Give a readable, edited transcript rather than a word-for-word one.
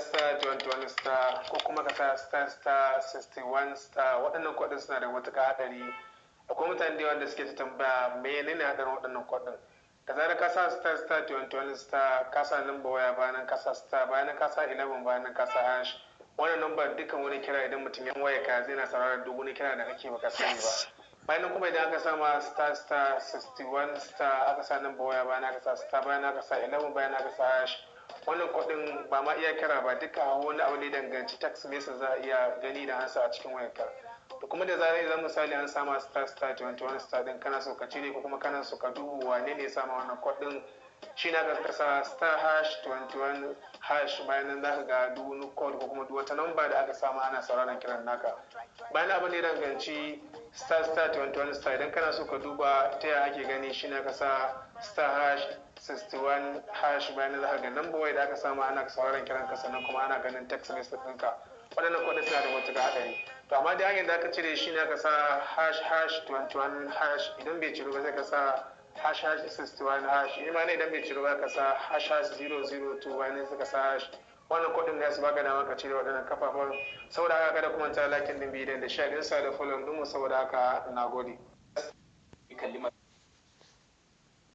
Star 21 star ko kuma ka sa star star 61 star. Waɗannan kuɗin suna da matuƙar haɗari. Akwai mutane da yawa da suke ta tambaya menene haɗarin waɗannan kuɗin. Da zarar ka sa star star 21 star, ka sa number waya, bayan ka sa star, bayan ka sa 11, bayan ka sa hash, wannan number, dukkan wani kira idan mutum ya waya ka zai na sauraron duk wani kira da kake baka sani ba. Bayan nan kuma idan aka sa ma star star 61 star, aka sa number waya, bayan aka sa star, bayan aka sa 11, bayan aka sa hash, wannan kuɗin ba ma iya kira ba, duka wani abu ne danganci text message za a iya gani da ansa a cikin wayarka. Da kuma da zarar idan misali an sama star star 21 star din, kana so ka cire ko kuma kana so ka duba wane ne ya sama wannan code din, shi na ka sa star hash 21 hash. Bayan nan za ka ga duk wani code ko kuma duk wata number da aka sama ana sauraron kiran naka. Bayan abin da ya danganci star star 21 star, idan kana so ka duba ta yaya ake gani, shi na ka sa star hash 61 hash. Bayan nan za ka ga number waya da aka sama ana sauraron kiran ka, sannan kuma ana ganin text message ɗinka. Waɗannan code suna da matuƙar haɗari. To amma da hanyar da aka cire shi ne aka sa hash hash 21 hash. Idan bai ciru ba, sai ka sa hash hash 61 hash. In ma ne idan bai ciru ba, ka sa hash hash 002, bayan sai ka sa hash. Wannan code din ne su baka dama ka cire waɗannan kafafen. Saboda haka kada kuma ta like din bidiyon da share ɗinsa da follow ɗinmu. Saboda haka na gode. Kalli.